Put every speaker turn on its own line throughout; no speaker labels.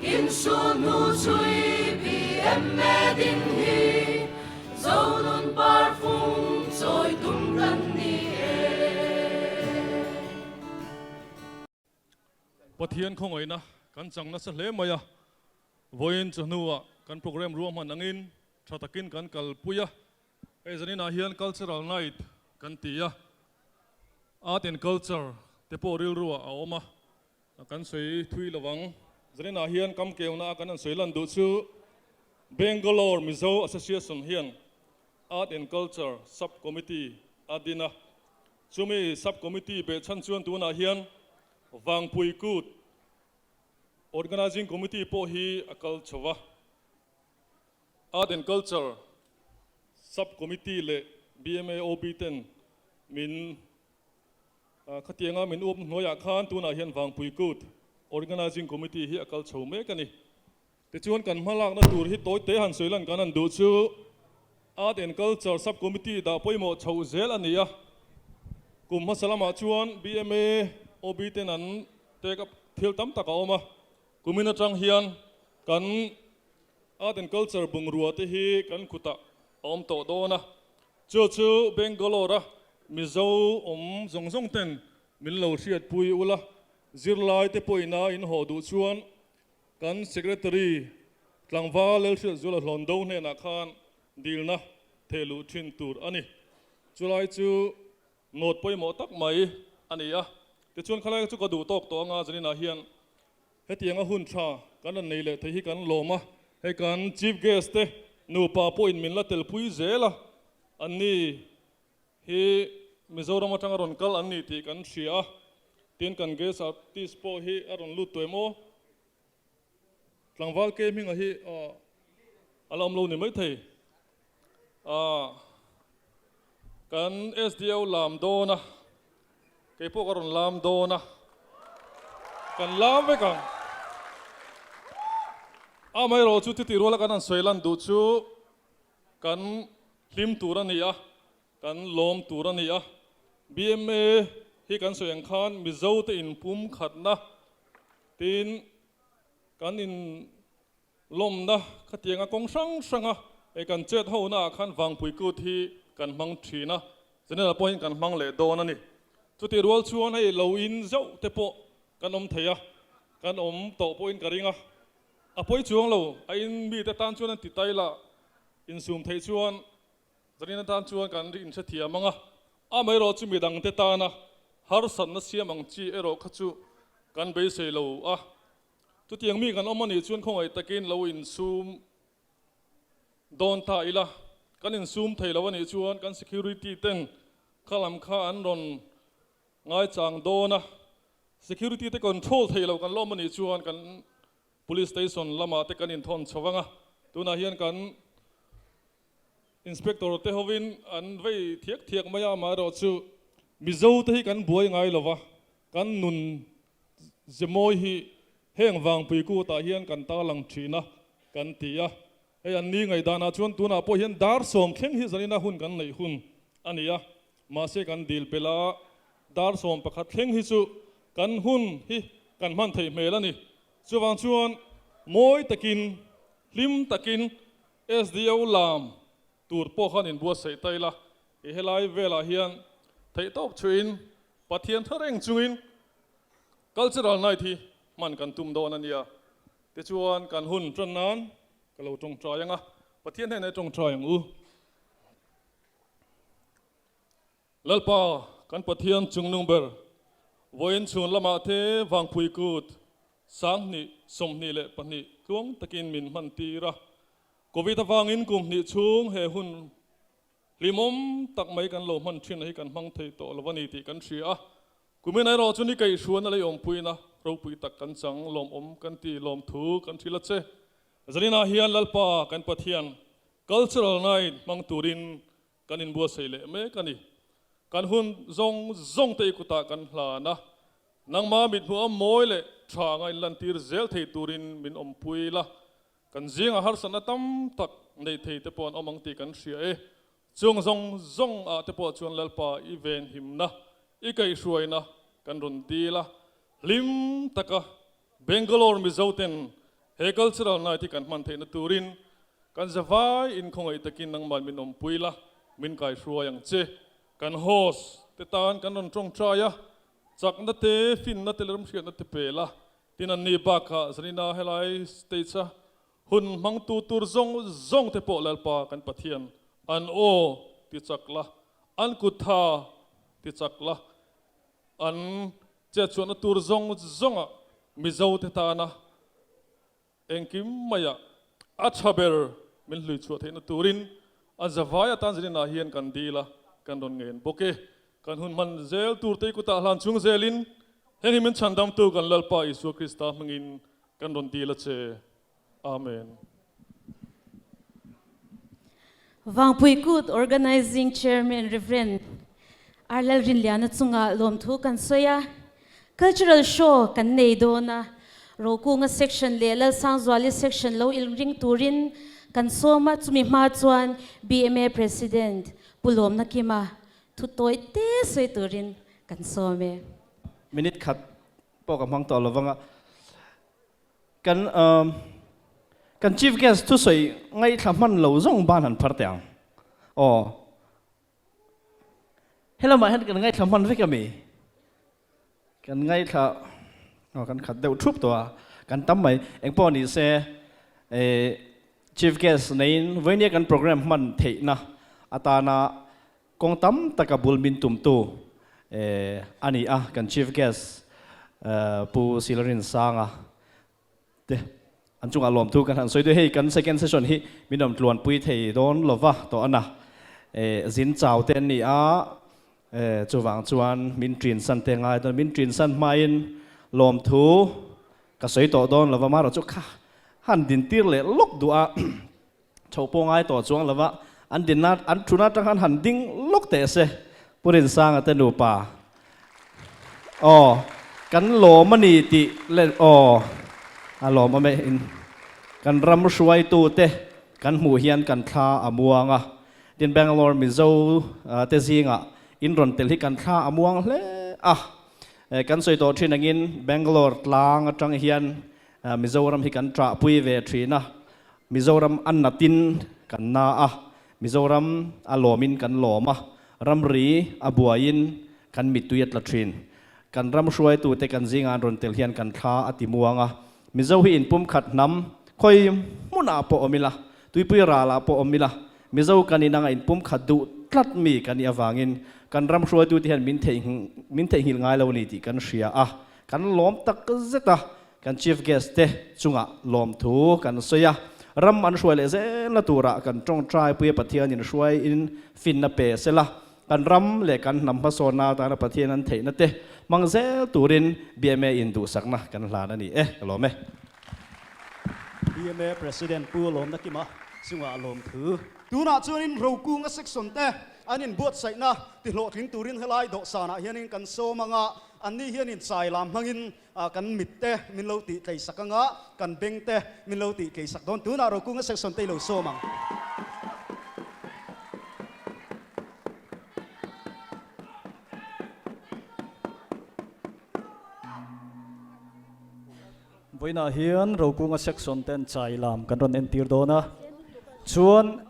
Insu hnu chhui BMA din hi Zonun parfum chawi tum kan ni e.
Pathian khawngaihna kan chang nasa hle mai a, vawiin chawhnuah kan programme ruahman angin tha takin kan kalpui a, hei zaninah hian Cultural Night kan ti a, Art and Culture te pawh rilruah a awm a, Kan sawi thui lo ang. Zaninah hian kam keuna a kan han sawi lan duh chu Bangalore Mizo Association hian Art and Culture Sub Committee a din a. Chumi Sub Committee behchhan chuan tunah hian Vangpui Kut Organising Committee pawh hi a kal chho va. Art and Culture Sub Committee leh BMAOB ten min Khatianga min up hnuaiah khan tunah hian Vangpui Kut Organising Committee hi a kal chho mek a ni. Tichuan kan hmalakna tur hi tawi te han sawi lan kan han duh chu Art and Culture Sub Committee dah pawimawh chhoh zel a ni a. Kum hmasa lamah chuan bma OB ten an take up thil tam tak a awm a. Kumin atang hian kan Art and Culture bungrua te hi kan kutah a awm tawh dawn a. Chu chu Bangalore a Mizo awm zawng zawng ten min lo hriatpui ula, zirlai te pawhin a in haw duh chuan kan Secretary tlangval Lalhriatzuala Hlawndo hnenah khan dilna theh luh thin tur a ni. Chulai chu note pawimawh tak mai a ni a, tichuan khalai chu ka duh tawk tawh anga zaninah hian Hetianga hun tha kan rawn nei leh thei hi kan lawm a, hei kan Chief Guest te nupa pawhin min la telpui zel a, anni hi Mizoram atanga rawn kal an ni tih kan hria a, tin kan guest artist pawh hi a rawn lut tawh em aw? Tlangval ke hminga hi a la awm lo ni maithei. Kan SDO lam dawn a, kei pawh ka rawn lam dawn a, kan lam vek ang. Amaherawh chu titi ruala kan han sawi lan duh chu kan hlim tur a ni a, kan lawm tur a ni a. BMA hi kan sawi ang khan Mizo te inpum khatna tin kan in Lawmna khatianga kawng hrang hranga hei kan chet ho naah khan Vangpui Kut hi kan hmang thin a, General pawhin kan hmang leh dawn a ni. Chutih rual chuan hei lo in zauh te pawh kan awm thei a, kan awm tawh pawhin ka ring a, a pawi chuang lo, a in mite tan chuan an ti tai la, insum theih chuan Zanin atan chuan kan ri inhrethiam ang a, amaherawh chu midangte tana harsatna siam ang chi erawh kha chu kan beisei lo a. Chutiang mi kan awm a nih chuan khawngaih takin lo insum dawn ta ila, kan insum thei lo a nih chuan kan security ten kha lam kha an rawn ngaichang dawn a, security te control thei lo kan la awm a nih chuan kan police station lamah te kan inthawn chho vang a, tunah hian kan inspector te hovin an vei thiak thiak mai a, amaherawh chu Mizo te hi kan buai ngai lo va, kan nun Zemawi hi heng vangpui kutah hian kan tarlang thin a, kan ti a. Hei an ni ngaihdanah chuan tunah pawh hian dar 90 thleng hi zanina hun kan neih hun a ni a, mahse kan dil belh a, dar 11 thleng hi chu kan hun hi kan hman theih hmel a ni. Chuvang chuan mawi takin, hlim takin SDO lam tur pawh khan inbuatsaih ta ila, i helai velah hian theihtawp chhuihin Pathian tha reng chungin Cultural Night hi hman kan tum dawn a nia. Tichuan kan hun tan nan ka lo tawngtai ang a, Pathian hnenah i tawngtai ang u. Lalpa kan Pathian chungnung ber, vawiin chhun lamah te Vangpui Kut 2022 tluang takin min hman tir a. Covid avangin kum hnih chhung he hun Hlimawm tak mai kan lo hman thin hi kan hmang thei tawh lo a ni tih kan hria a. Kumin erawh chu ni kaihhruan a lei awmpuina ropui tak kan chang lawmawm kan ti lawmthu kan hrilh a che. Zaninah hian Lalpa kan Pathian Cultural Night hmang turin kan inbuatsaih leh mek a ni. Kan hun zawng zawng te i kutah kan hlan a, nangmah mithmuh a mawi leh tha anga inlantir zel thei turin min awmpui la. Kan zingah harsatna tam tak nei thei te pawh an awm ang tih kan hria e. Chung zawng zawng ah te pawh chuan Lalpa i venhimna, i kaihhruaina kan rawn dil a. Hlim taka Bangalore Mizo ten He Cultural Night hi kan hman theihna turin kan zavai in khawngaih takin nangmah min awmpui la, min kaihruai ang che. Kan host te tan kan rawn tawngtai a, chakna te, finna te leh remhriatna te pe la. Tin an ni bakah zanina helai stage a hun hmangtu tur zawng zawng te pawh Lalpa kan Pathian an aw ti chak la, an kut tha ti chak la, an chetchhuahna tur zawng zawngah Mizo te tana Engkim maiah a tha ber min hlui chhuah theihna turin an zavai atan zaninah hian kan dil a, kan rawn ngen bawk e. Kan hun hman zel turte i kutah hlan chung zelin heng hi min chhandamtu kan Lalpa Isua Krista hmangin kan rawn dil a che. Amen.
Vangpui Kut Organizing Chairman Rev. R. Lalrinliana chunga lawmthu kan sawi a. Cultural show kan nei dawn a, Rokunga section leh Lalsangzuali section lo inring turin kan sawm a, chumi hma chuan bma President Pu Lawmna Kima thu tawi te sawi turin kan sawm e.
Minute khat pawh ka hmang tawh lovang a, kan kan Chief Guest thusawi ngaithla hman lo zawng ban han phar teh ang aw. Helamah hian kan ngaithla hman vek ami? Kan ngaithla aw kan khat deuh thup tawh a, kan tam mai. Engpawh ni se eh Chief Guest neiin vawinia kan program hman theihna atana kawng tam taka bul min tumtu eh a ni a, kan Chief Guest Pu Silrinsanga Te, an chungah lawmthu kan han sawi duh. Hei kan second session hi min rawn tluanpui thei dawn lova tawh a na. Eh, zin chau te an ni a, eh, chuvang chuan min ṭin san te ngai dawn. Min ṭin san hmain lawmthu ka sawi tawh dawn lova, marawh chu kha han dintir leh lawk duh a, chho pawh ngai tawh chuang lova, an dinna, an ṭhuna aṭang khan han ding lawk teh se, Pu Rinsanga te nupa. Aw, kan lawm a ni tih leh aw, a lawm awm e, in kan ram hruaitu te kan hmuh hian kan thla a muang a, tin Bangalore Mizo te zingah in rawn tel hi kan thla a muang hle a, kan sawi tawh ṭhin angin Bangalore tlang aṭang hian Mizoram hi kan ṭahpui ve ṭhin a, Mizoram a natin kan na a, Mizoram a lawmin kan lawm a, ramri a buaiin kan mittui a tla thin. Kan ram hruaitute kan zingah an rawn tel hian kan thla a ti muang a. Mizo hi inpumkhat hnam khawi hmunah pawh awm ila, tuipui ralah pawh awm ila, Mizo kan inanga inpumkhat duh tlat mi kan nih avangin kan ram hruaitute hian min min theihnghilh ngai lo a ni tih kan hria a, kan lawm tak zet a. Kan Chief Guest te chungah lawmthu kan sawi a, ram an hruai leh zelna turah kan tawngtai puia Pathianin hruaiin finna pe sela, kan ram leh kan hnam hmasawnna atana Pathian an theihna te hmang zel turin bma in duhsakna kan hlan a ni e, ka lawm e.
Bma President Pu Lawmna Kima chungah lawmthu. Tunah chuanin Rokunga section te an inbuatsaihna tihlawhtling turin helai dawhsanah hianin kan sawm anga, anni hianin chai lam hmangin Kan mit te min lo tih tlei sak anga, kan beng te min lo tih tlei sak dawn. Tunah Rokunga section te i lo sawm ang.
Vawiinah hian Rokunga section ten chai lam kan rawn entir dawn a, chuan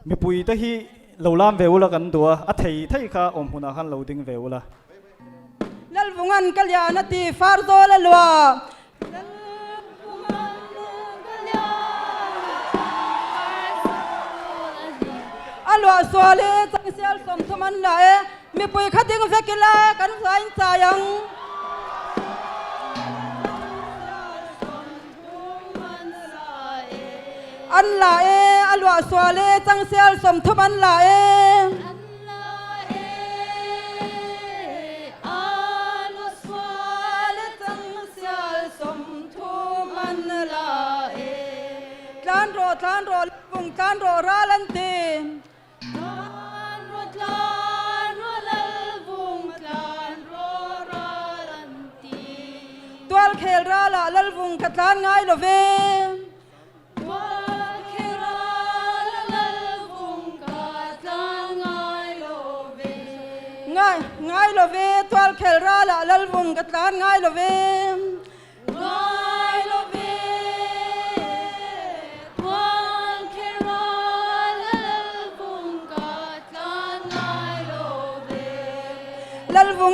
mipui te hi lo lam ve ula kan duh a, a thei thei kha awm hmunah khan lo ding ve ula.
Lalvungan ka lian a ti far zawl a lua. A luah sual e changsial sawmthum an la e mipui kha ding vek ila kan hlain chai ang. An la e, a luah sual e, changsial 30 an la e. An la e, a luah sual e, changsial 30 an la e. Tlan rawh, tlan rawh, lalvung tlan rawh ral an ti. Tlan rawh, tlan rawh, lalvung tlan rawh ral an ti. Tualkhel ralah lalvung ka tlan ngai lo ve. Tualkhel ralah lalvung ka tlan ngai lo ve. Ngai, ngai lo ve, tualkhel ralah lalvung ka tlan ngai lo ve. Ngai lo ve.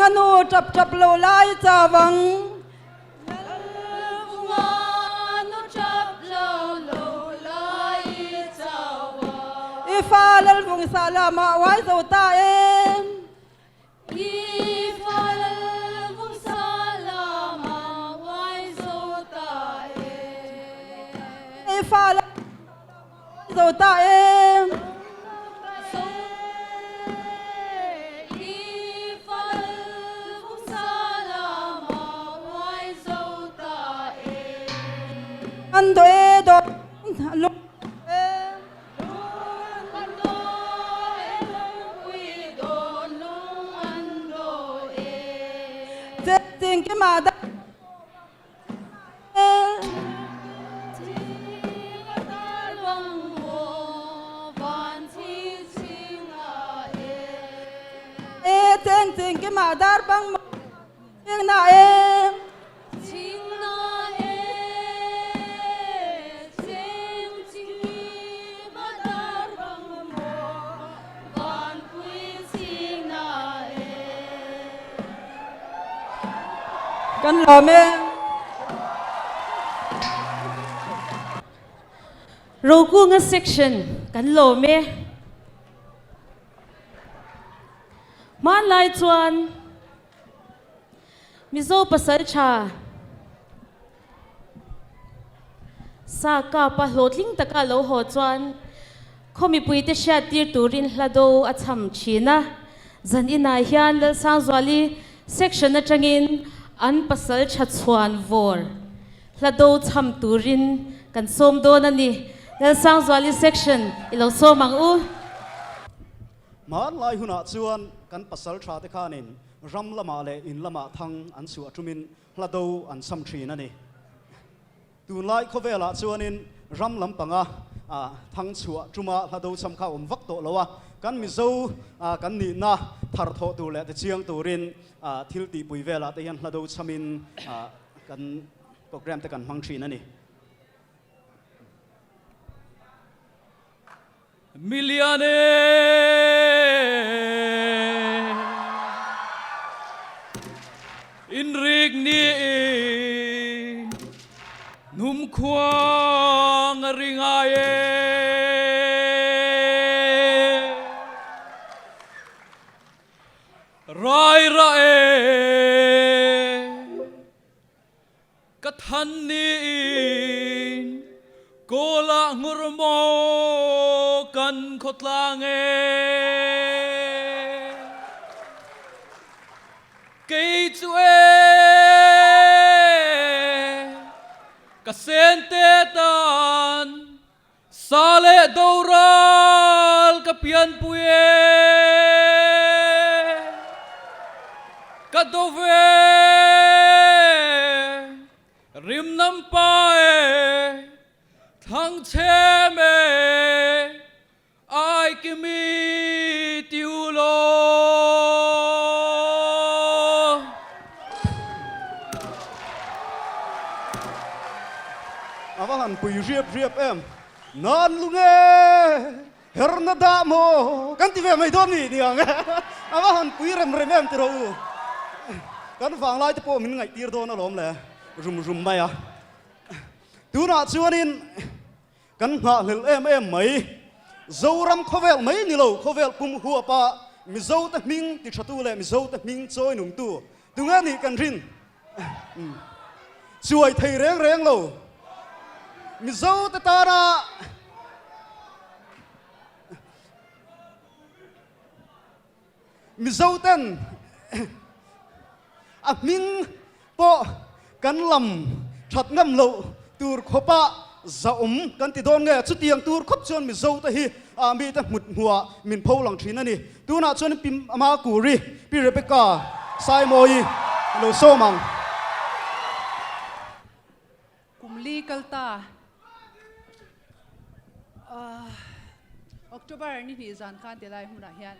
Lalvunga nu tap tap lo lai chau ang.
Lalvunga nu tap lo lo lai chau ang.
I fa Lalvung sa lamah uai zo ta e.
I fa Lalvung sa lamah uai zo ta e.
I fa Lalvung sa lamah uai zo ta e. An do e do lung e. Cheng kima da E cheng cheng kima dar bang mo ching na e. Kan lawm e.
Rokunga section kan lawm e. Hmanlai chuan Mizo pasal tha sa kapa hlawhtling taka lo haw chuan khaw mipuite hriattir turin hla do a cham thin a. Zan inah hian Lalsangzuali section atangin an pasal tha chhuan vawr hla do cham turin kan sawm dawn a ni. Lalsangzuali section i lo sawm ang u.
Hmanlai hunah chuan kan pasal tha te khanin Ram lamah leh in lamah thang an chhuah tumin hla do an cham thin a ni. Tunlai khawvelah chuanin ram lampanga thang chhuah tuma hla do cham kha a awm vak tawh lo a, kan Mizo kan nihna thar thawh tur leh tichiang turin thil tihpui velah te hian hla do chamin kan programme te kan hmang thin a ni.
Milian e Inrik ni Num khuang a ri ngai e Rai ra e Ka than niin Kawl ah ngur maw kan khawtlang e. Kei cu e ka sente tan sa le doral ka pianpui e. Ka do ve rimnam pa e thangchhem e ai kimi ti u law.
A va han pui riap riap em. Nan lung e, herna dah maw kan ti ve mai dawn ni ni ang e. A va han pui rem rem em ti rawh u. Kan vanglai te pawh min ngaihtir dawn alawm le rum rum mai a. Tunah chuanin kan nghahhlelh em em mai. Zoram khawvel mai ni lo, khawvel pum huapa Mizo te hming ti thatu leh Mizo te hming chawi nungtu tunge nih kan rin? Chuai thei reng reng lo. Mizo te tana Mizo ten a hming pawh kan lam that ngam loh tur khawpa zahawm kan ti dawn nge? Chutiang tur khawp chuan Mizo te hi mite hmut hmuhah min pho lang thin a ni. Tunah chuan Pi Makuri, Pi Rebecca Saimawi lo sawm ang.
Kum li kal ta October ni hnih zan khan tilai hmunah hian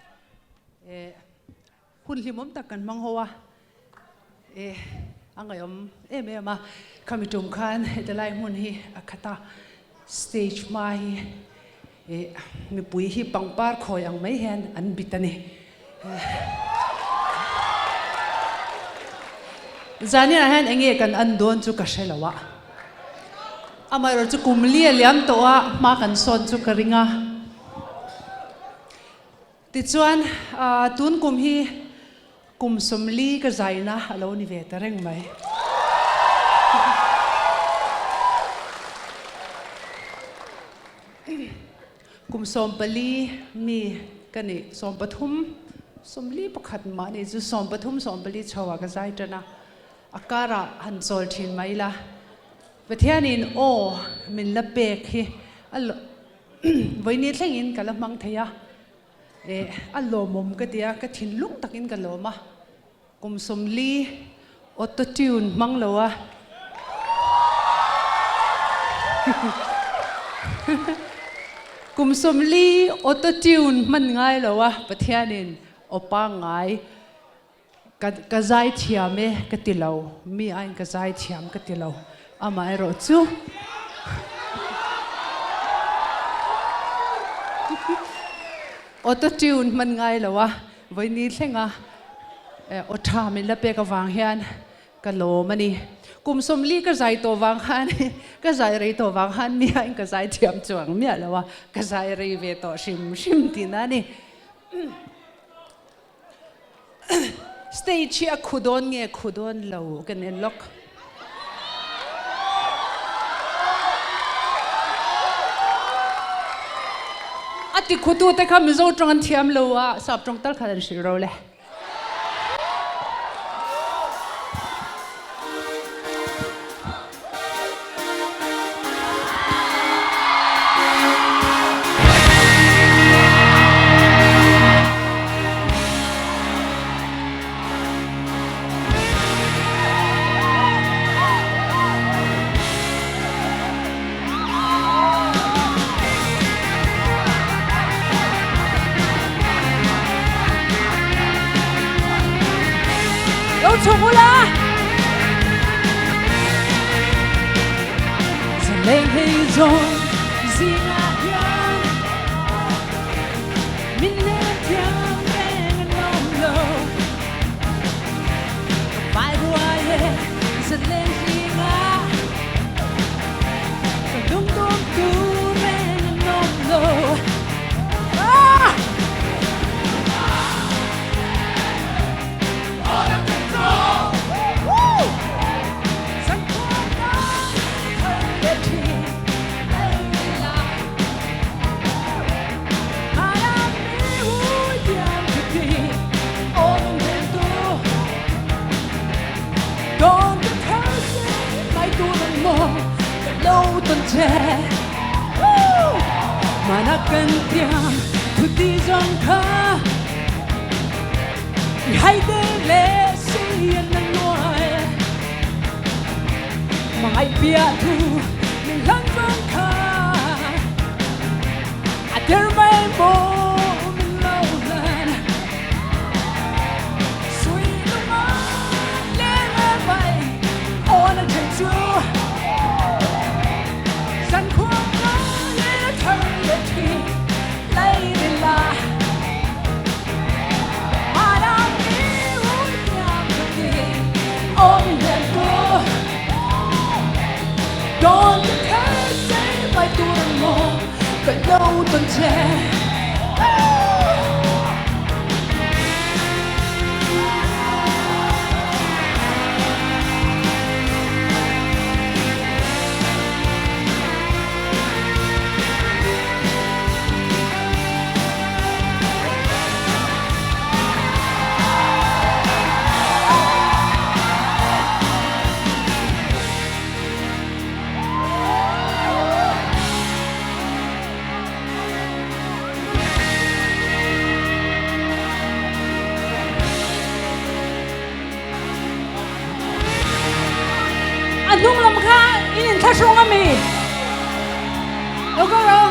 hun hlimawm tak kan hmang ho a, a ngaihawm em em a, khami tum khan hetilai hmun hi a khat a, stage hma hi mipui hi pangpar khawi ang mai hian an bit a ni. Zaninah hian enge kan an dawn chu ka hre lo a. Amaherawhchu kum li a liam tawh a, hma kan sawn chu ka ring a. Tichuan, tun kum hi kum 40 ka zaina a lo ni ve ta reng mai. Kum 14 mi ka nih, 13, 41 mah ni chu 13, 14 chho ah ka zai tan a, a karah han chawl thin mai ila. Pathianin aw min la pek hi a vawiini thlengin ka la hmang thei a, eh a lawmawm ka ti a, ka thinlung takin ka lawm a. Kum 40 auto tune hmang lo a. Kum 40 auto tune hman ngai lo a Pathianin aw pangngai ka ka zai thiam e ka ti lo, mi aiin ka zai thiam ka ti lo, amaherawh chu auto tune hman ngai lo a Vawiini thlenga aw tha min la pek avang hian ka lawm a ni. Kum 40 ka zai tawh vang khan ka zai rei tawh vang khan miain ka zai thiam chuang miah lo a, ka zai rei ve tawh hrim hrim tihna a ni. Stage hi a khu dawn nge khu dawn lo kan en lawk. A ti khutute kha Mizo tawng an thiam lo a, sap tawng tal khan an hrilh ro le. Lo chhuk ula! Zaleng hei zawng zingah hian min hnem thiam reng an awm lo. Ka vai ruai e zaleng zingah ka lungdawm tur reng an awm lo. Ah! A hnung lam kha in inthlahrung a mi? Lo kal rawh.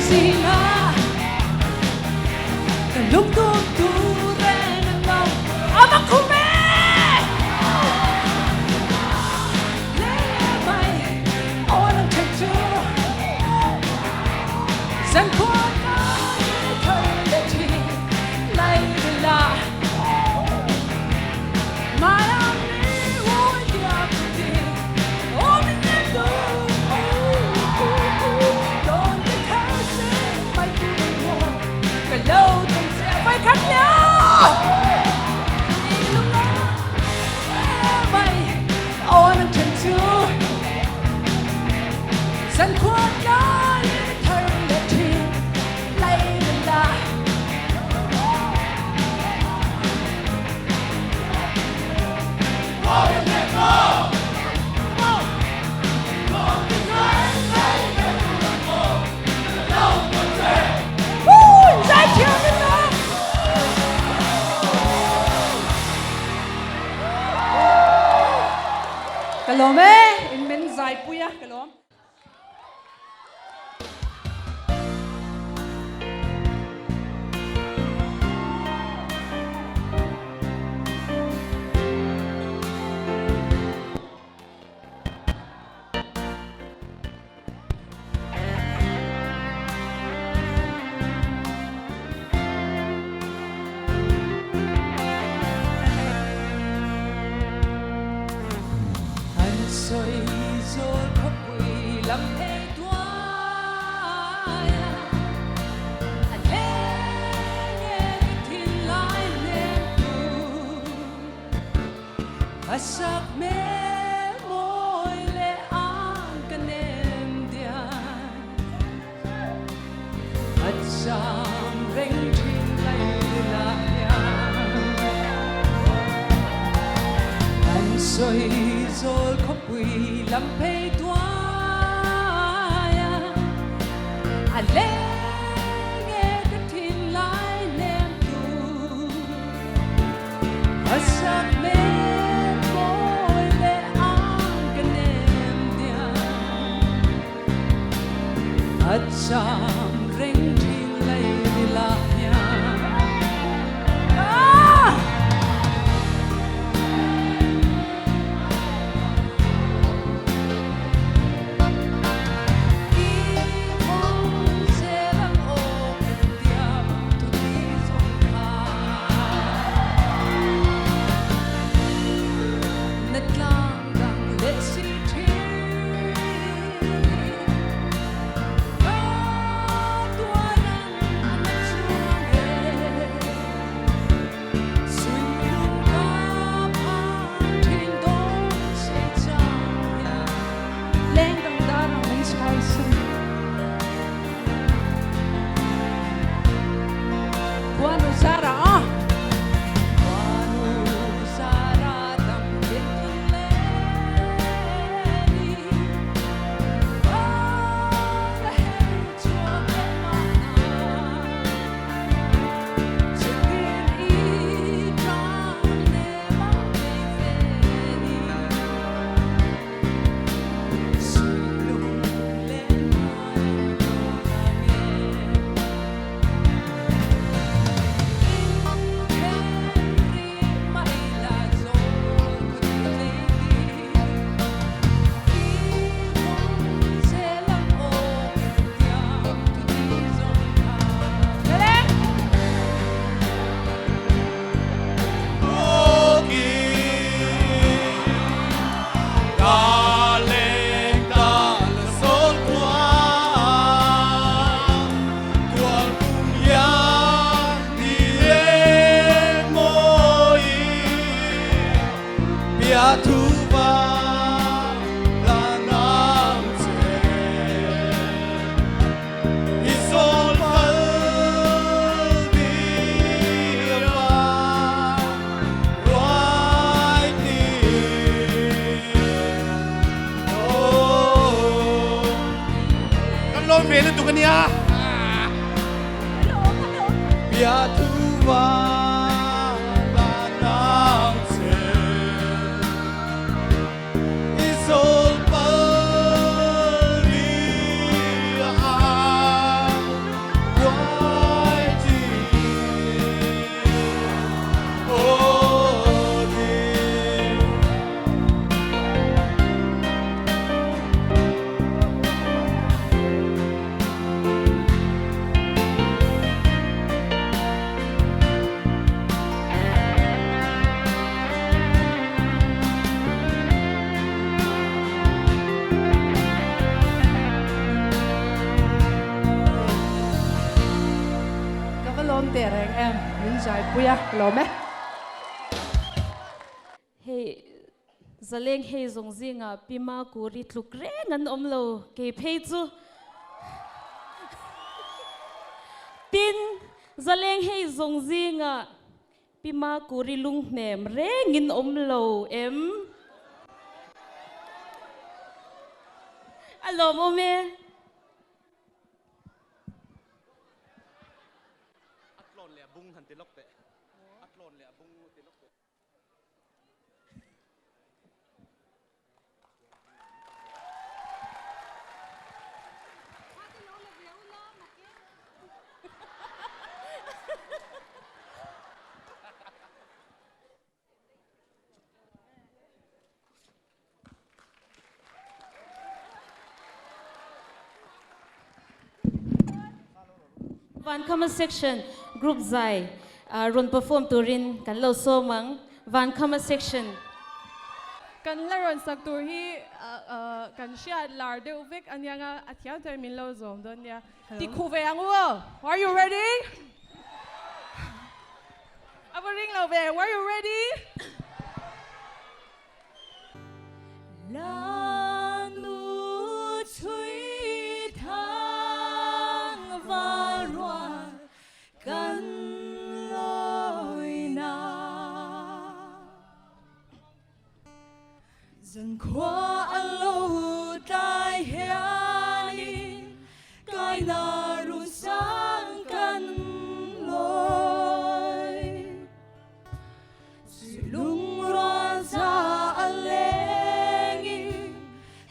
zinga Ka lungtum tu reng an lo Ama khum e Le mai aw nang then chu Zan khua lai thar le thin lai la Ka lawm e, in min zaipui a, ka lawm. An sawi zawl khawpui lam phei tuai a, a leng e ka thinlai hnem tu. A sak hmel mawi leh ang ka nem dian, a cham reng thin lai hian. An sawi zawl khawpui lam phei tuai a, a leng e ka thinlai hnem tu. A sak hmel mawi leh ang ka nem dian, a cham reng thin lei lah hian. Ah! I kawng zel ang aw kan tiam thu ti zawng kha. Na tlang dang leh si thin ka tuaran a na chuang e. Suilung ka phan thin dawn che chang hian leng dang dar ang min chhai sin. Khuanu zara a. Khuanu zara dam din thung len i. Ka her chhuak leh mahna. Chutin i tang nem a nei ve ni. Suilung len muai dawn ang e.
Kan lawm ve lutuk a nia.
Ka lawm teh reng em, min zaipui a, ka lawm e.
Hei zaleng hei zawng zingah Pi Makuri tluk reng an awm lo kei phei chu. Tin, zaleng hei zawng zingah Pi Makuri lunghnem rengin awm lo em? A lawmawm e.
A tlawn leh a bung han ti lawk teh. A tlawn leh a bung ti lawk teh.
Vankhama section group zai rawn perform turin kan lo sawm ang. Vankhama section.
Kan la rawn sak tur hi kan hriat lar deuh vek aniang a, a thiam thiam min lo zawm dawn nia. Ti khuh ve ang u aw. Are you ready? A va ring lo ve. Are you ready?
La nu chhui thang va rual kan lawi na. Zankhua a lo tlai hianin kaina run sang kan lawi. Lungrual za a lengin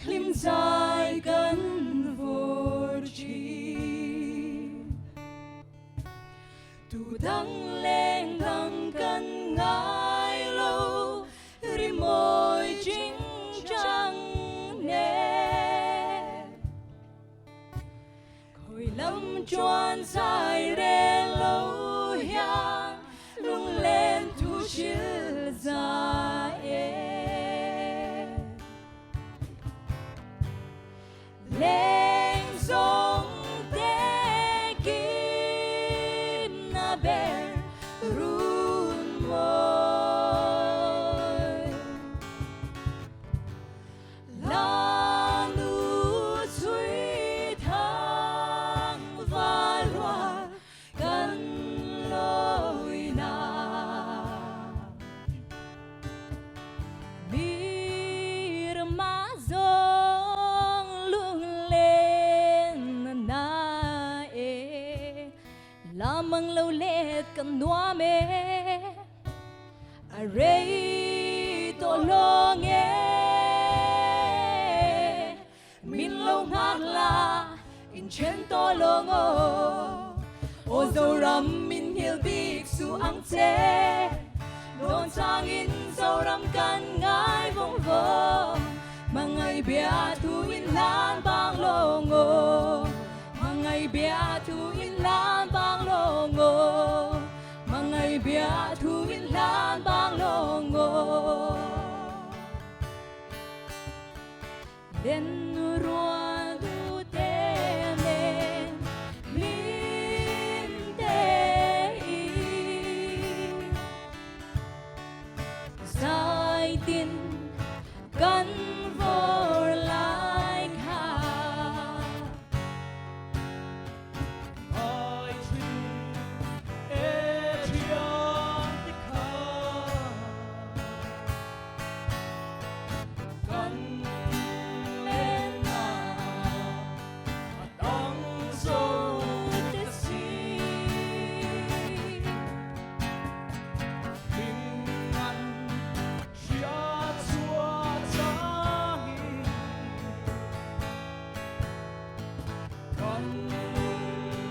hlim zai kan vawr thin. Tu dang leng dang kan ngai lo rimawi ching chang nen. Khawi lam chuan zai rel lo hian lunglen thu hril za e. Leng zawng te kim na ber run mawi. La nu chhui thang va rual kan lawi na. Mir ma zawng lunglen na e, la mang lo let kan nuam e. A rei tawh lawng e, min lo nghak la in then tawh lawng aw. Aw Zoram min nghilh bik suh ang che, dawn changin Zoram kan ngai vawng vawng. Hmangaih bia thu in hlan bang lawng aw, hmangaih bia thu in hlan bang lawng aw. Hmangaih bia thu in hlan bang lawng aw. Len rual du te nen hlim te in. Zai tin kan vawr lai kha.
Ai thin e thian te kha kan len na a dang zo te si. Hlim ngan hria chua changin Kan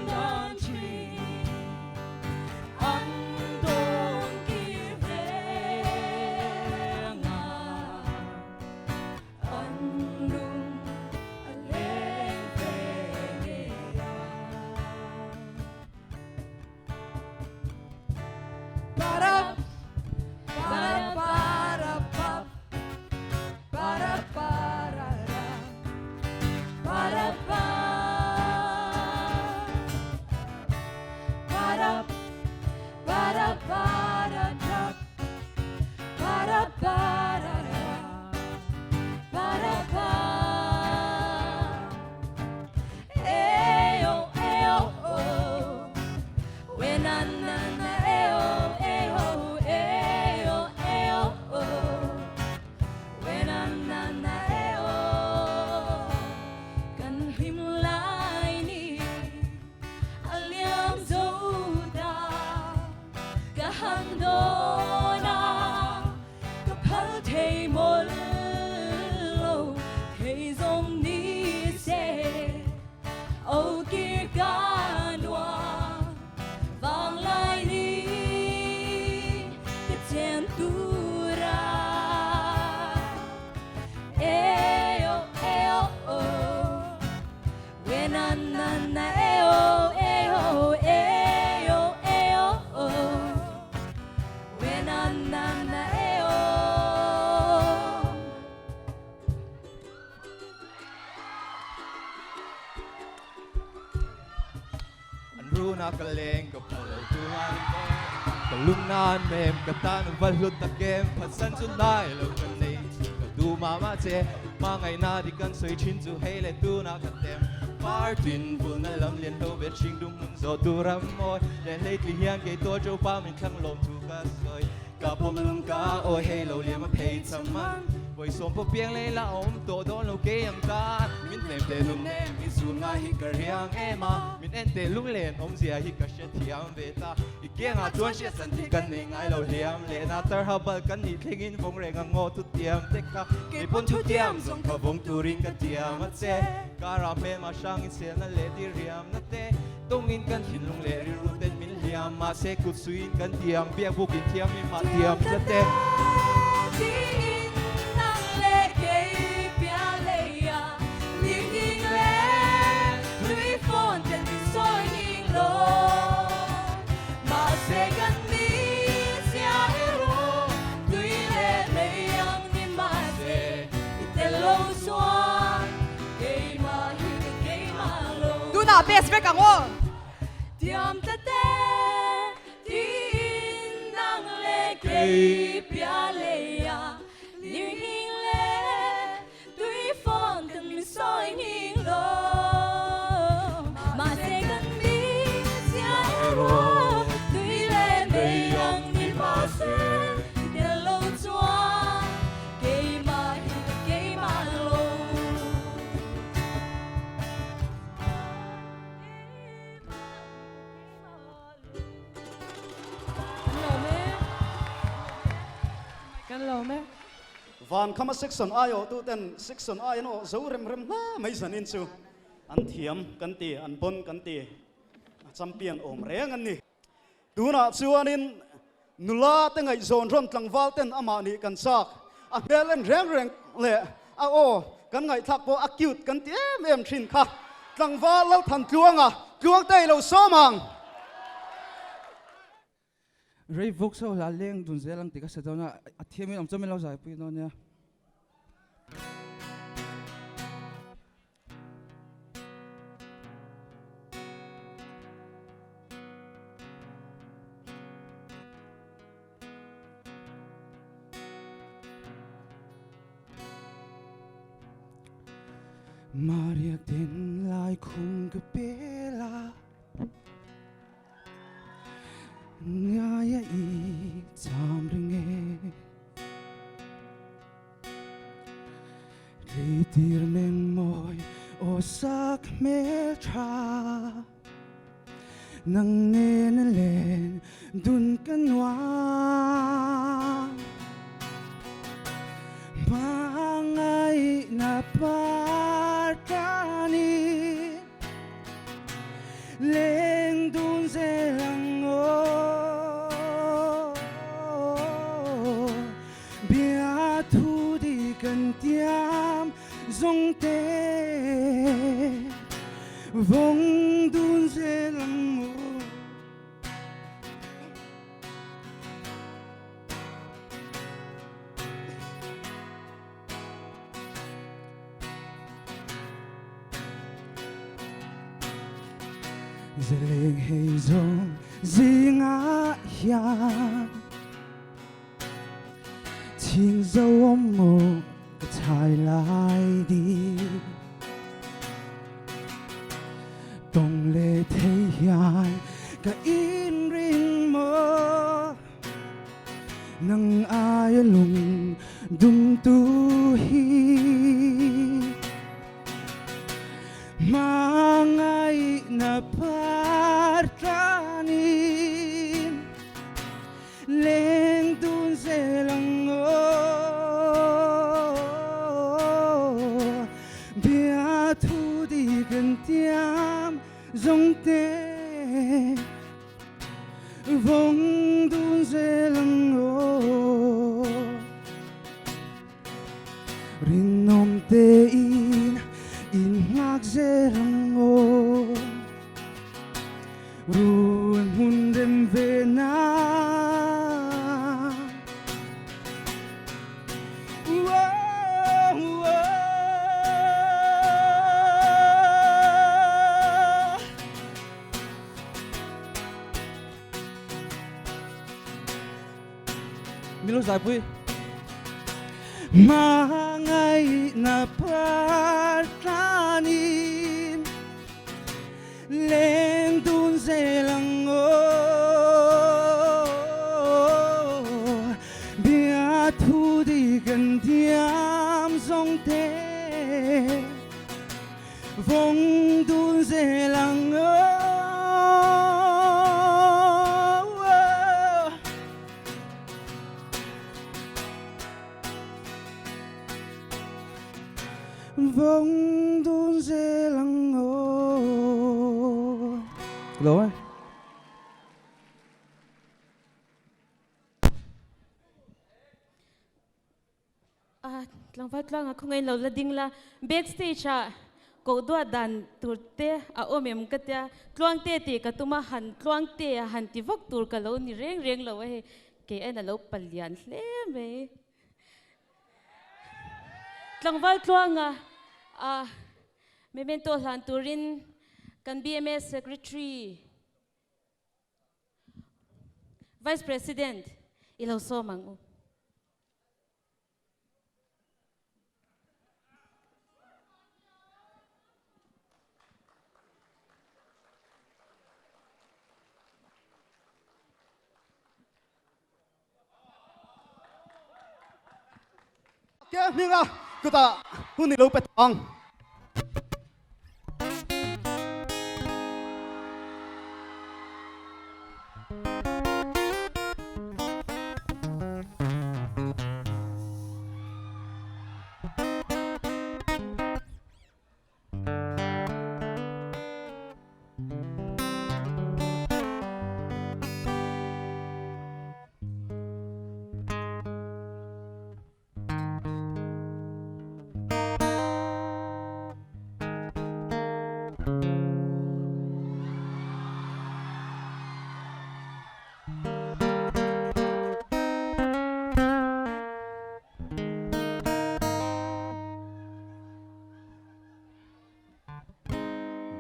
dan thin an dawn kir ve nga an lung a leng ve ngei a.
Para para para pa para para ra para pa para.
Na na na e oh e oh e oh e oh oh We na na na e oh Kan hlim lai ni a liam zo ta Ka han dawn a ka phal thei mawlh lo Thei zawng ni se Aw kir ka nuam vang lai ni ka chen tur a E oh e oh oh We na na na e oh e oh e oh e oh oh We na na na e oh.
An runa ka leng ka hmu lo tu an em Ka lung nan mem ka tan va hlut tak em Phatsan chu lai lo ka nei chu ka du mah mah che Hmangaihna dik kan sawi thin chu hei leh tunah ka tem Par tin vulna lam lian ho ve hring dum hmun zawh tur a mawi Leh hleitli hian kei tual teuh pa min thlang lawm thu ka sawi Ka pawm lung ka awi hei lo liam a phei cham a, Vawisawm pawh piang leh la awm tawh dawn lo kei ang ta. Min hnem teh lung nem i zun ngai hi ka riang em a, Min en teh lung len awmzia hi ka hre thiam ve ta. I kiangah chuan hriatsan tih kan nei ngai lo hliam leh na tarha bal kan nih thlengin vawng reng ang ngaw thutiam te kha. Kei pawn thutiam zawng kha vawng turin ka tiam a che. Karah hmelma hrangin selna leh diriamna te. Tawngin kan thinlung leh rilru ten min hliam, mahse kut suiin kan tiang, biak bukin thiam in mah tiam tlat e.
Tiin nang leh kei piah leia ling leh tui fawn ten min sawi ning lo. Mahse kan ni zia erawh tui leh lei ang ni mahse i tel lo chuan Keimah hi ka keimah lo.
Tunah best vek ang aw.
Tiam ta te tiin nang leh kei piah leia lir nghing leh tui fawn kan min sawi nghing lo. Mahse kan mi zia erawh tui leh mei ang ni mahse i tel lo chuan Keimah hi ka keimah lo.
Kan lawm e. Kan lawm e.
Vankhama section aiawh tu ten section ai an awh zo rem rem hle mai zanin chu an thiam kan ti, an bon kan ti, a champion awm reng an ni. Tunah chuanin nula te ngaihzawn rawn tlangval ten amah nih kan chak. A hmel en reng reng leh a aw kan ngaihthlak pawh a cute kan ti em em thin kha. Tlangval Lalthantluanga Tluangtei lo sawm ang.
Rei vuk so hla leng dun zel ang tih ka hre dawn a, a thiam in awm chuan min lo zaipui dawn nia. Maria ten lai khum ka pela Ngaia i cham reng e Tleitir meng mawi aw sak hmel tha Nang nena len dun ka nuam Hmangaihna par tlanin Leng dun zel ang aw Bia thu di kan tiam zawng te Vawng dun zel ang aw. Zaleng hei zawng zingah hian Chhing zo awm maw ka chhai lai di Tawng leh thei hian ka inring. Nang aia lung dum tu hi Hmangaihna par tlanin Leng dun zel ang aw Bia thu dik an tiam zawng te Vawng dun zel ang aw Rinawm tein in nghak zel ang aw Run hmun rem ve na
Milo zaipui.
Hmangaihna par tlanin leng dun zel ang aw Bia thu dik an thiam zawng te Vawng dun zel ang aw. Vawng dun zel ang aw.
Lo e.
A tlangval tlanga khawngaih lo la ding la, back stage ah koh duat dan tur te a awm em ka tia, tluangte tih ka tum a, han tluangte a han ti vak tur ka lo ni reng reng lo a hei, kei aiin a lo palian hle mai. Tlangval tluanga a memento hlan turin kan BMS Secretary Vice President i lo sawm ang u.
Ke hminga kutah hun i lo pe tawh ang.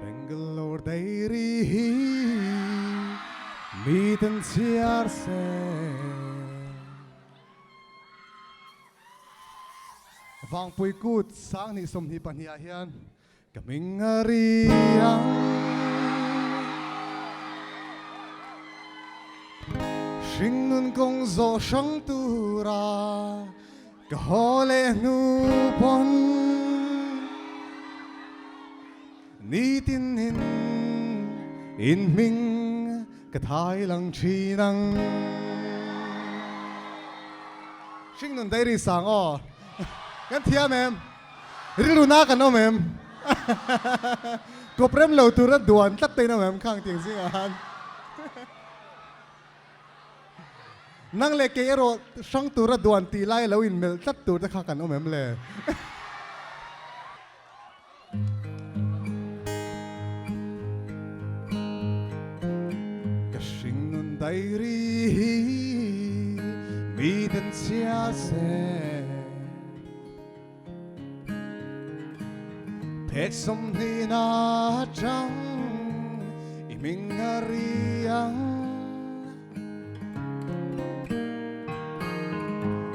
Bangalore Diary hi mi ten chhiar se. Vangpui kut 20 22 ah hian ka hming a ri ang. Hringnun kawng zawh hrang tura ka haw leh hnu pawn nitin in in hming ka thai lang thin ang. Hringnun Diary sang aw kan thiam em? Rilru na kan awm em? Kawp rem lo tura duan tlat te in awm em khang tiang zingah khan? Nang leh kei erawh hrang tura duan tih lai lo inmelh tlat tur te kha kan awm em le? Ka hringnun diary hi mi ten chhia se. Phek 20 na atang i hming a ri ang.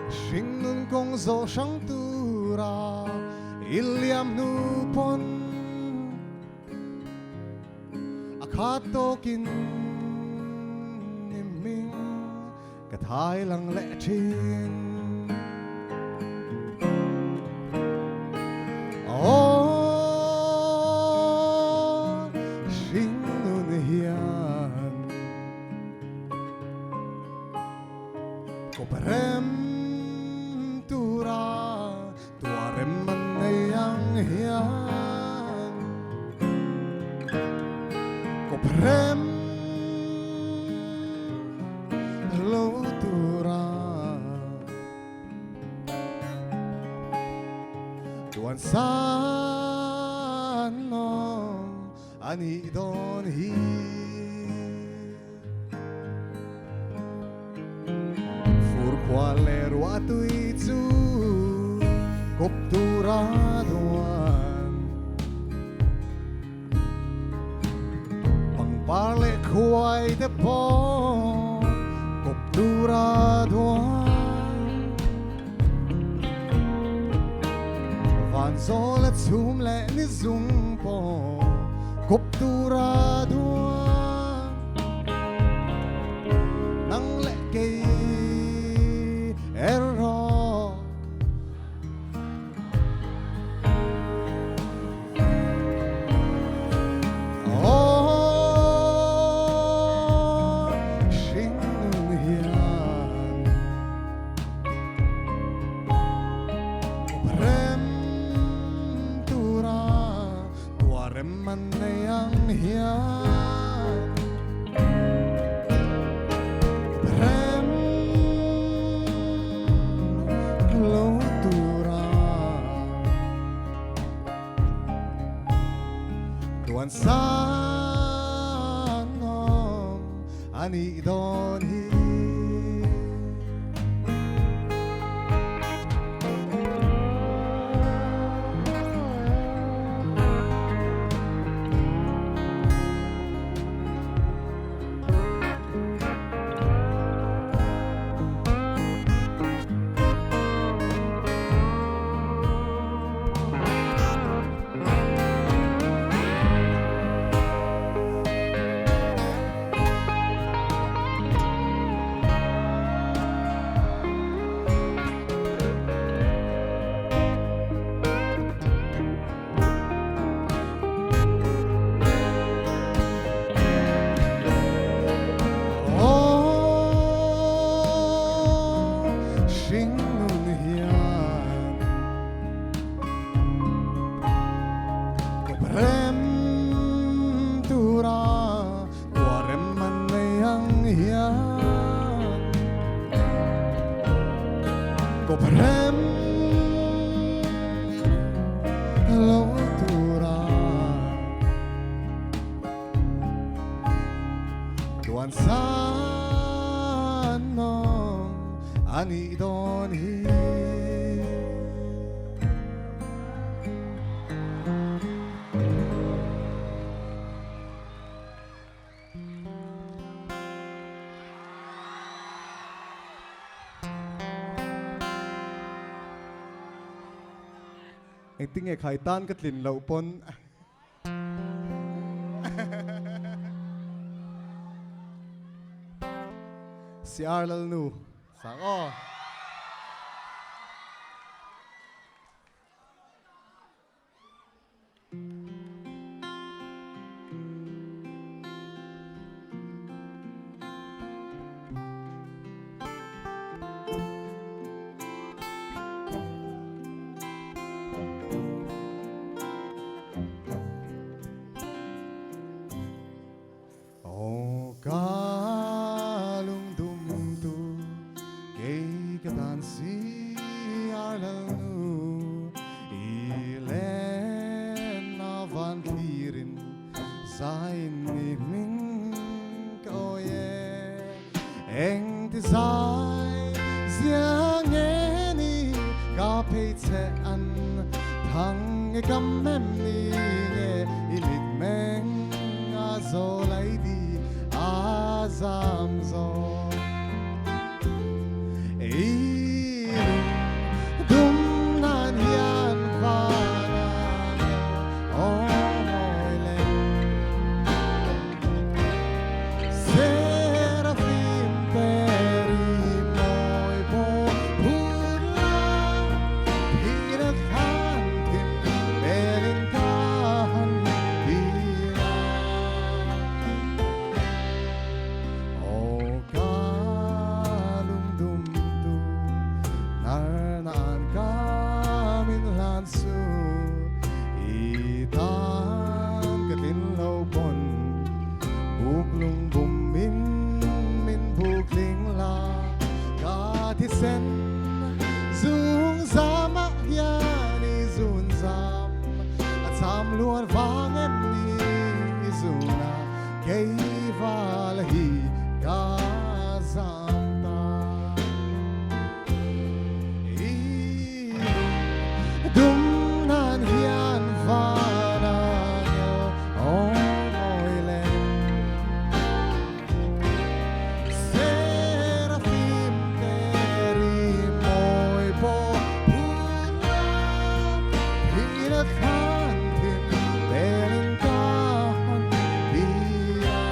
Hringnun kawng zawh hrang tura i liam hnu pawn a khat tawkin i hming. Ka thai lang leh thin. Aw, hringnun hian kawp rem tura tua rem an nei ang hian kawp rem lo tura tuan san awm a nih dawn hi. Fur khua leh ruah tui chu kawp tura duan. Pangpar leh khuai te pawh kawp tura duan. Van zawl a chhum leh ni zung pawh kawp tura duan. Nang leh kei erawh. Tuan sang awm a nih dawn hi. Aw, hringnun hian kawp rem tura tua rem an nei ang hian kawp rem lo tura Tuan san awm a nih dawn hi. Engtinge khai tan ka tlin loh pawn. CR Lalnu sang aw. Aw ka lungdum tu kei ka tan si ar lalnu i len a van thlirin zain ni hming ka awi e eng ti zai zia nge ni ka phei che an thang nge kam em ni nge i mit meng a zo lai di a zam zo i lung dum nan hian van a ngel aw mawi le Seraphim te ri sen Zung zam ah hian i zun zam A cham luan vang em ni i zun a Kei val hi ka zam ta I lung dum nan hian van a ngel aw mawi lem Seraphim te ri mawi pawh phun la Thih na thlan thim belin ka han bia.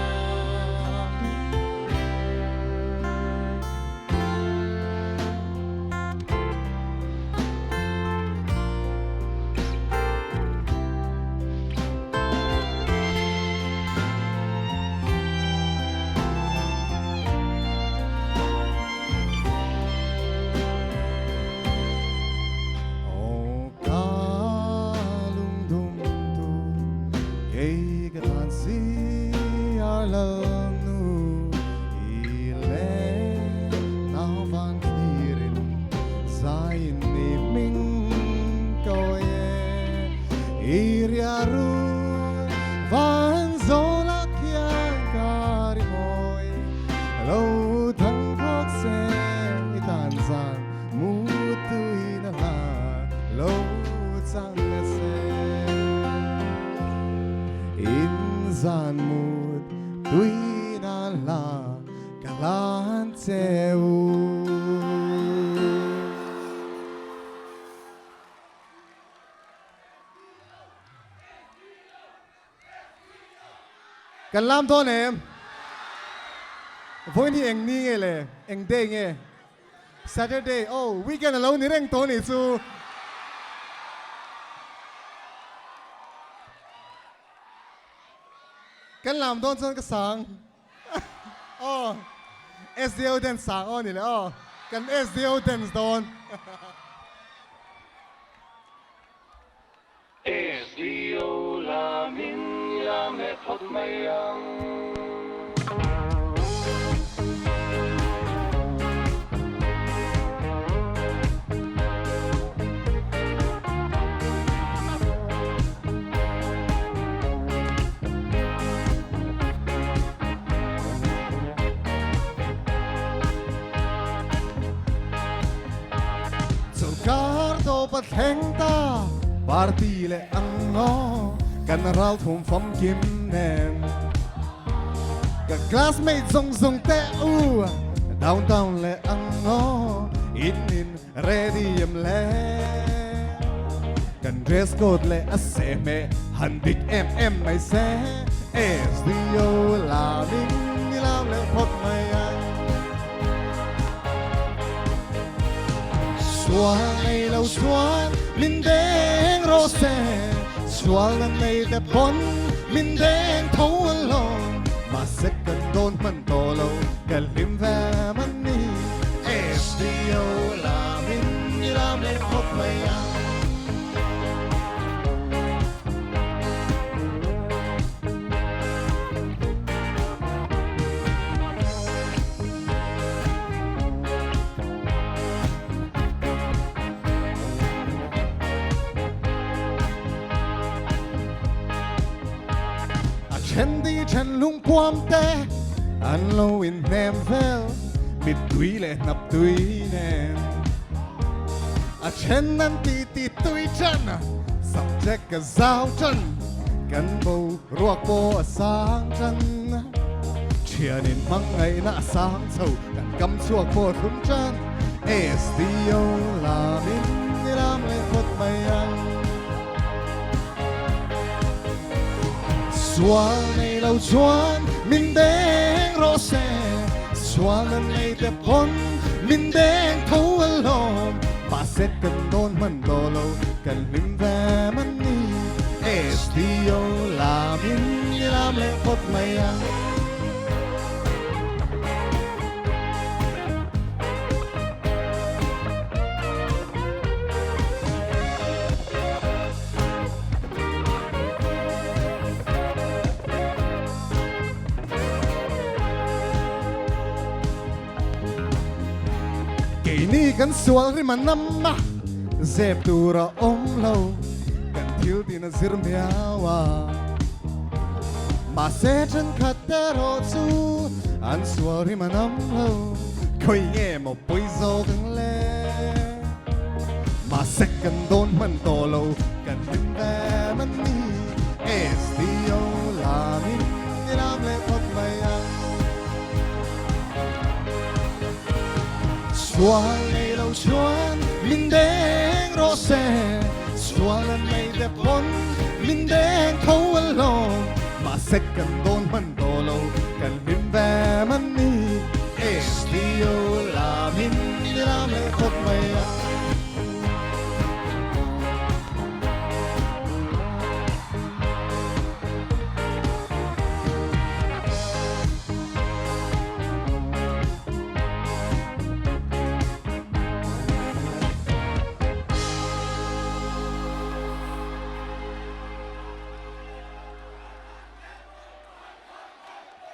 Aw ka lungdum tu kei ka tan si ar lal nu i le nau van thlirin zaiin i hming ko e i riaru van zawla khian ka ri mawi lo thang khawk se i tan zan mu tui na hla lo chang a se in zan mut tui na hla ka hlan che u. Kan lam dawn em? Vawiin hi eng ni nge le? Eng day nge? Saturday, oh weekend a lo ni reng tawh a nih chu. Kan lam dawn chuan ka sang. Aw SDO dance sang aw ni le aw. Kan SDO dance dawn.
SDO lamin i lam leh phawt mai ang.
Chawlhkar tawp a thleng ta, party leh ang ngaw kan ralthum famkim nen. Ka classmate zawng zawng te u, downtown leh ang ngaw in in ready em le. Kan dress code leh a sehmeh han dik em em mai se, SDO lamin i lam leh phawt mai ang. Sual nei lo chuan min deng rawh se, sual na nei te pawn min deng tho alawm. Mahse kan dawn hman tawh lo, ka hlim ve man ni. SDO lamin i lam leh khawp mai ang. A then di then lungpuam te an lo in hnem vel mittui leh hnap tui nen A then an ti ti tui tan subject ka zau tan kan bo ruak pawh a sang tan Thianin hmangaihna a sang chho kan kam chhuak pawh thlum tan SDO lamin i lam leh phawt mai ang. Sual nei lo chuan min deng rawh se, sual nan nei te pawn min deng tho alawm. Mahse kan dawn hman tawh lo, kan hlim ve man ni. SDO lamin i lam leh phawt mai ang. Ke Keini kan sual rim a nam a, zep tur a awm lo, kan thil tin a zir miau a. Mahse thenkhat erawh chu an sual rim a nam lo, khawi nge maw pawi zawk ang le? Mahse kan dawn hman tawh lo, kan hlim ve man ni. SDO lamin i lam leh phawt mai ang. Sual nei lo chuan min deng rawh se, sual an nei te pawn min deng tho alawm. Mahse kan dawn hman tawh lo, kan hlim ve man ni. SDO lamin i lam leh phawt mai ang.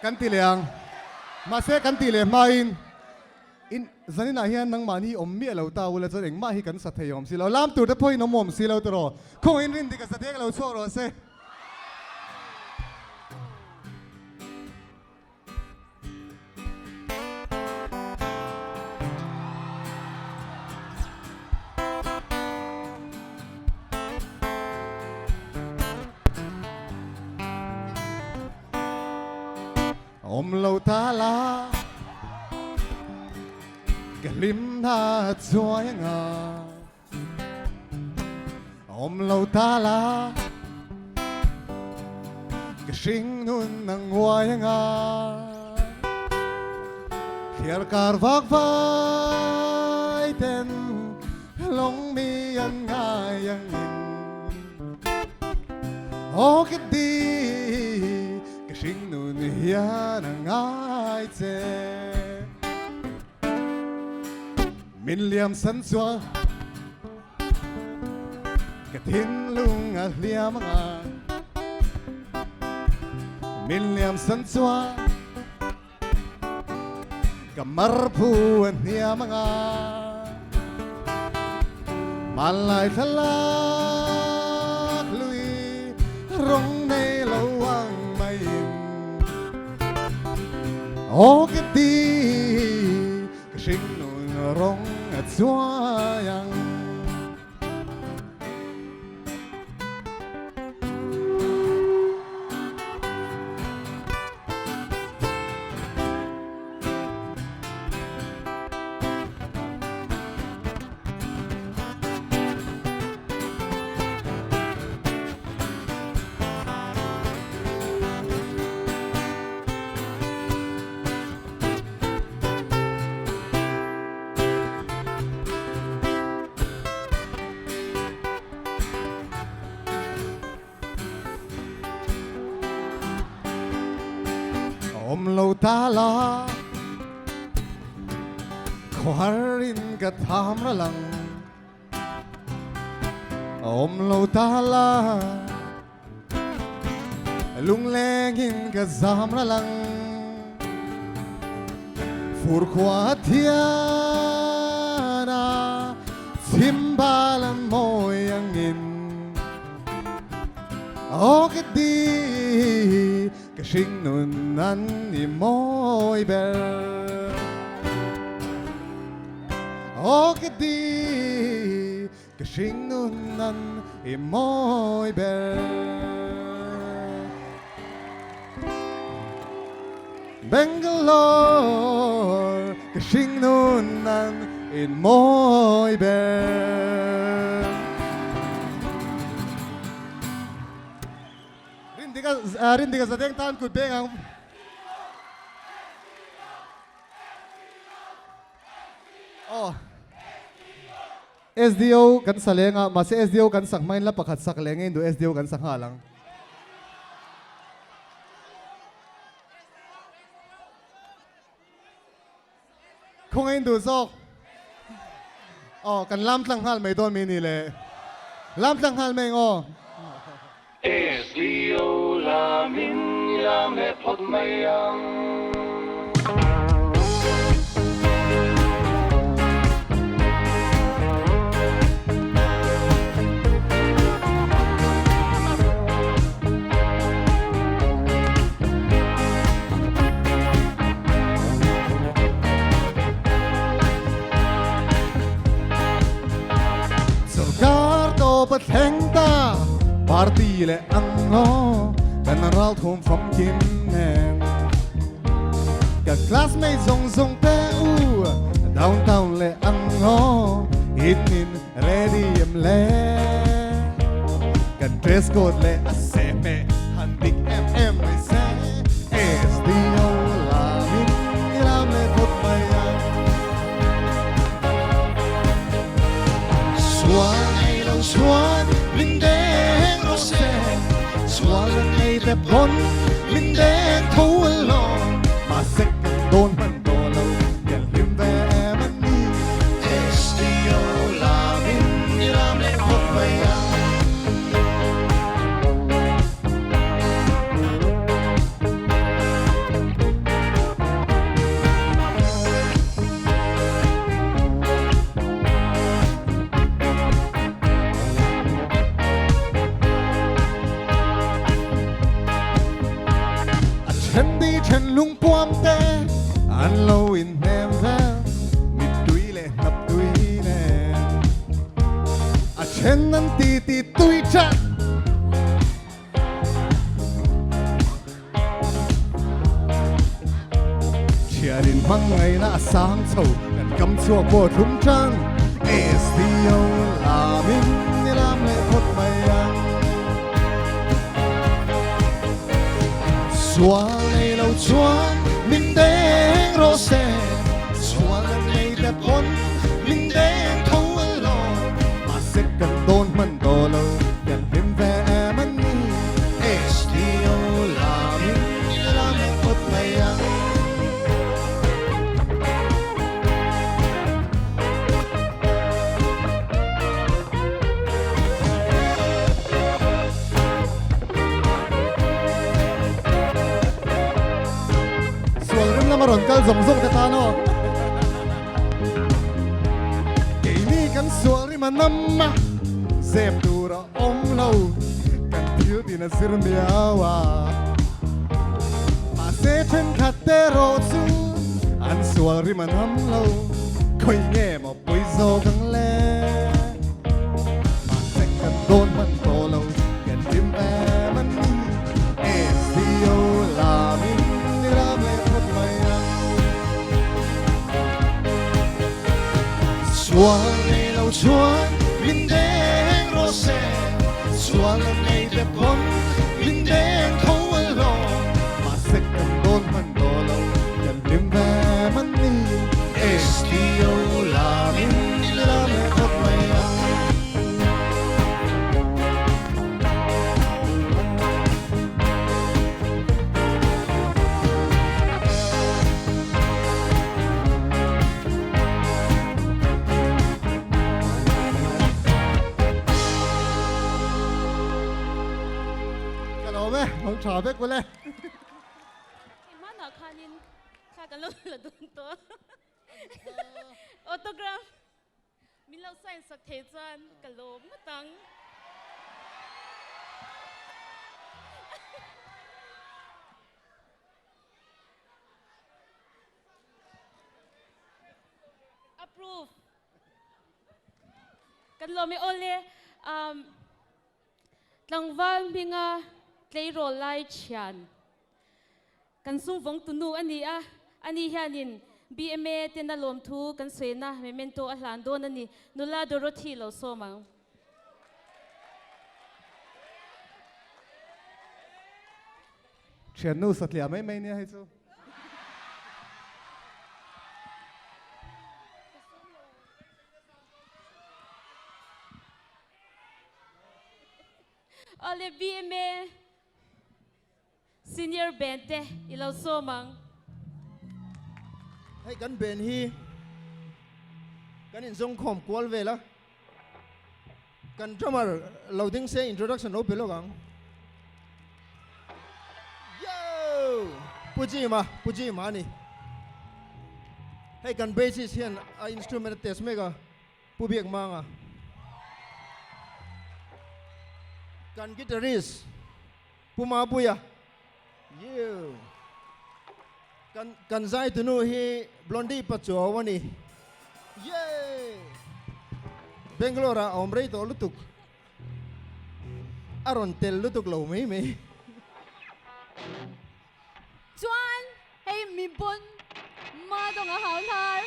Kan ti leh ang. Mahse kan ti leh hmain in zaninah hian nangmahni awm miah lo ta ula chuan engmah hi kan sa thei awm si lo. Lam tur te pawhin awm awm si lo tiraw. Khawngaihin rindik a sa deng lo chhuak rawh se. Awm lo ta la ka hlim na chuai anga. Awm lo ta la ka hring nun a nguai anga Thliar kar vak vai ten lawng mi an ngai angin Aw ka di ka hring nun hian a ngai che. Min liam san chuan ka thinlung a hliam anga Min liam san chuan ka marphu a hniam anga Hmanlai thlalak lui rawng nei lo ang maiin Aw ka ti Ka hring nun rawng a chuai ang. Awm lo ta la khawhar in ka tham ra lang Awm lo ta la Lunglengin ka zam ra lang Fur khua thian a chim bal an mawi angin Aw ka di ka hring nun an i mawi ber Aw ka di Ka hring nun an i mawi ber. Bangalore ka hring nun an i mawi ber. Rindika Rindika Zadeng tan kut beng ang. Aw. SDO kan sa leng a, mahse SDO kan sak hmain la pakhat sak leh ngei duh SDO kan sa nghal ang. Khawngaih duh zawk. Aw, kan lam tlang nghal mai dawn mi ni le. Lam tlang nghal mai ang aw.
SDO lamin i lam leh phawt mai ang.
thleng ta party leh ang aw kan ral thum famkim nen ka classmate zawng zawng te u downtown leh ang aw in in ready em le kan dress code leh a sehmeh han dik em em mai se SDO lamin i lam leh phawt mai ang. Sual nei lo chuan min deng rawh se, sual an nei te pawn min deng tho alawm, mahse kan dawn hman tawh lo, kan hlim ve em a ni. SDO lamin i lam leh phawt mai ang. A then di then lungpuam te an lo inhnem vel mittui leh hnap tui nen a then an ti ti tui chat. Thianin hmangaihna a sang chho kan kam chhuak pawh thlum tan SDO lamin i lam leh phawt mai ang. Sual nei lo chuan min deng rawh se, sual an nei te pawn min deng tho alawm, mahse kan dawn hman tawh lo kan hlim ve em a ni. SDO lamin i lam leh phawt mai ang. Sual rim lama rawn kal zawng zawng te tan aw. Keini kan sual rim a nam a, zep tur a awm lo, kan thil tin a zir miau a. Mahse thenkhat te erawh chu an sual rim a nam lo, khawi nge maw pawi zawk ang le? Mahse kan dawn hman tawh lo, kan hlim em a ni. SDO lamin i ram leh phawt mai ang. Sual nei lo chuan min deng rawh se, sual an nei te pawn min deng tho alawm. Mahse kan dawn hman tawh lo, kan hlim ve man ni. SDO lamin i lam leh phawt mai ang. Ka lo ve, hmang tha vek ule.
Hmanah khanin thla kan lo la dun tawh a. Autograph min lo sign sak thei chuan ka lawm ngawt ang. Approve. Kan lawm e awle. Um, tlangval hminga tleirawl lai thian kan sumvawng tunu a ni a, ani hianin BMA tena lawmthu kan sawiina memento a hlan dawn a ni. Nula Dorothy lo sawm ang.
Thiannu satliah mai mai nia hei chu.
Awle BMA Senior Band te i lo sawm ang.
Hei kan band hi kan inzawngkhawm kual vel a. Kan drummer lo ding se introduction lo pe lawk ang. Yo! Pu Jim-a, Pu Jim-a a ni. Hei kan bassist hian a instrument a test mek a, Pu Biakmanga. Kan guitarist Pu Mapuia. Yo! Kan kan zai tunu hi Blondie Pachuau a ni. Yay! Bangalore ah a awm rei tawh lutuk. A rawn tel lutuk lo mai mai.
Chuan hei mi pawn ma dawng a hau hnar.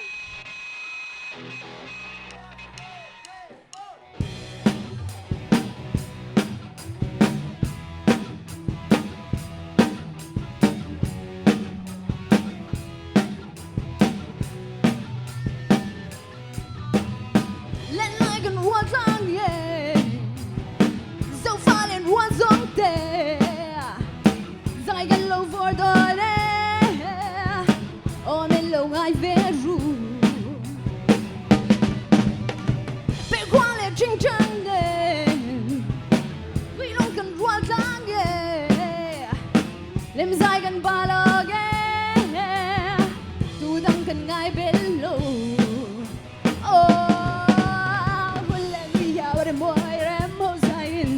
Len lai kan rual tlang e Zofa len rual zawng te Zai kan lo vawr dawn e Aw min lo ngai ve ru Perhkhuang leh ṭingṭang nen Tuilawng kan rual tlang e Lemzai kan pa lawk e, tu dang kan ngai bel lo. Aw, hun leh mi hiau rem mawi rem ho zaiin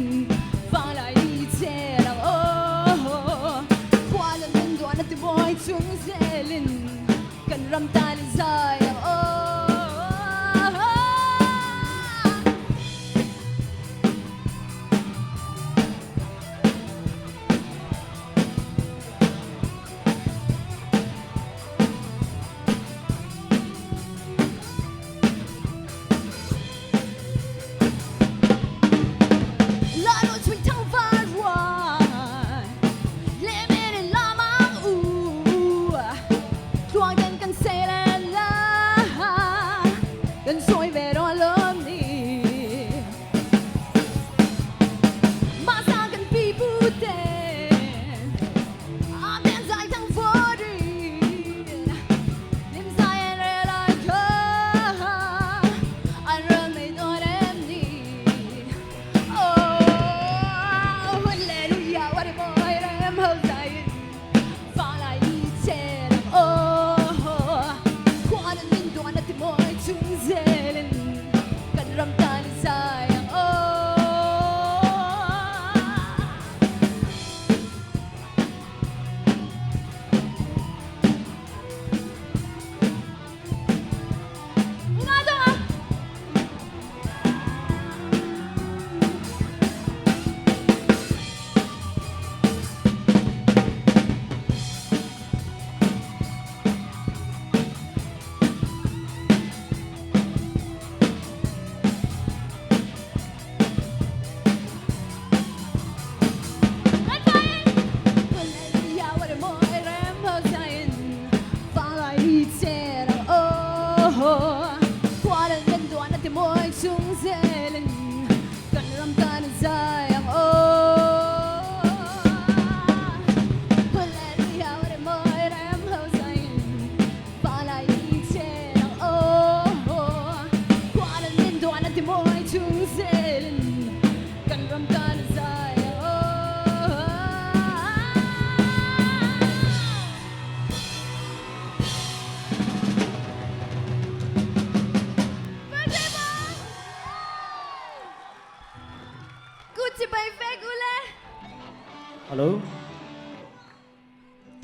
vanglai ni che lang aw. Khua lan min duan a ti mawi chung zelin kan ram tan i zai ang aw.
Hello.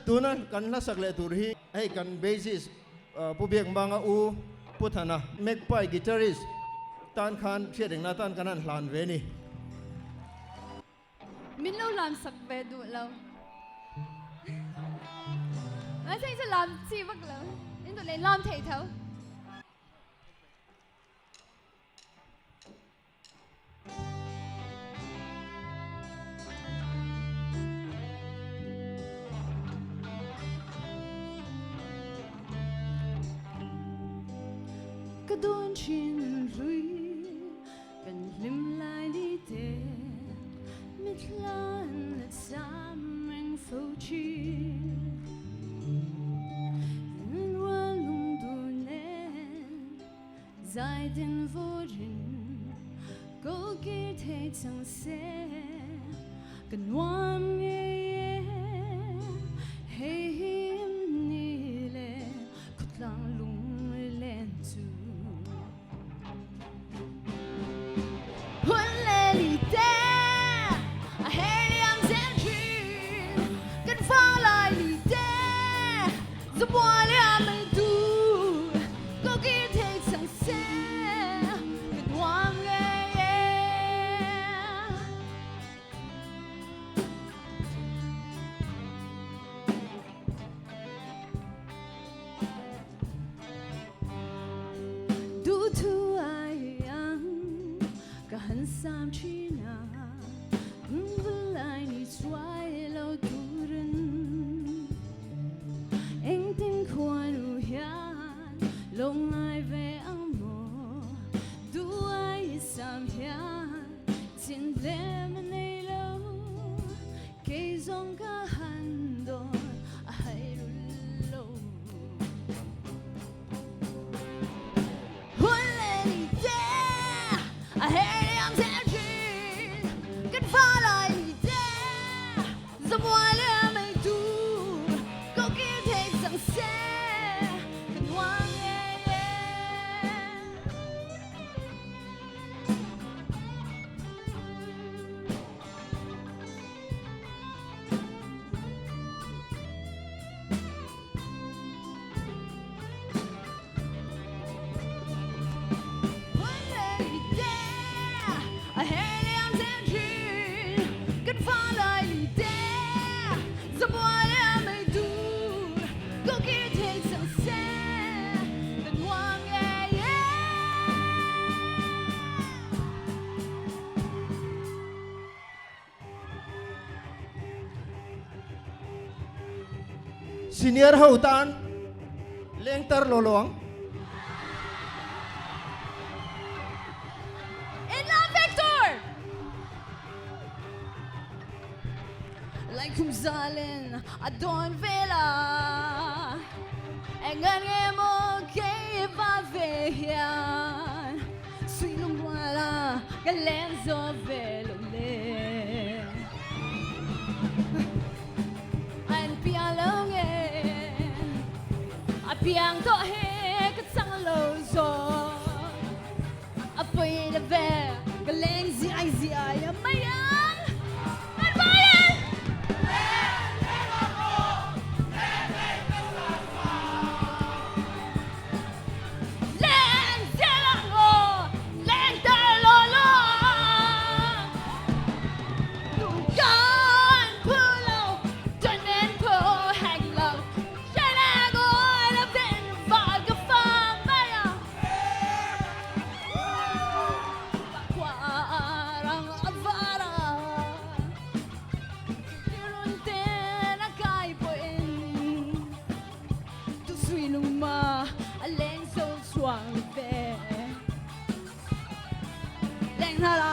Tuna kan hlasak leh tur hi hei kan bassist Pu Biakmanga U Pu Thana Magpie guitarist tan khan hriat engna tan kan han hlan ve ni.
Min lo lam sak ve duh lo. Mahse chu lam chi vak lo. In duh leh lam thei tho. Ka dawn thin hlui kan hlim lai ni te Mithlan la cham reng fo thin Rual lung dun nen Zai din vurin Ko kir thei chang se Ka nuam ngei e Hei hi em ni le Khawtlang lunglen chu Hun leh li te A her liam zel thin Kan fang lai li te Zubua liam mai tur Ko kir thei chang se Ka nuam ngei e. sam thina Vulai ni chuai lo turin Eng tin khuanu hian lo ngai ve ang maw Duai sam hian chin tlem a nei lo Kei zawng ka han dawn a hai rul lo. Hun leh ni te a her liam zel thin Kan fa lai ni te zamuai leh mai tur Ko kir thei chang se ka nuam ngei e.
Senior ho tan leng tar lo lo ang.
In love Victor! Laikhum zalen a dawn vela Engan nge maw kei va ve hian Sui lung ruala ka leng zo ve lo le An piang lo nge A piang tawh he ka chang lo zo A pui la ve ka leng ziai ziai a mai ang An vai Leng zel ang aw, leng tar law law. Duhkan phu lo, tuan phu hek lo. Hre ngawi lovin val ka fa mai a. Khuar ang a var a, tirun ten a kai pawhin. Tu sui lung ma a leng zo chuang ve. Leng hna la.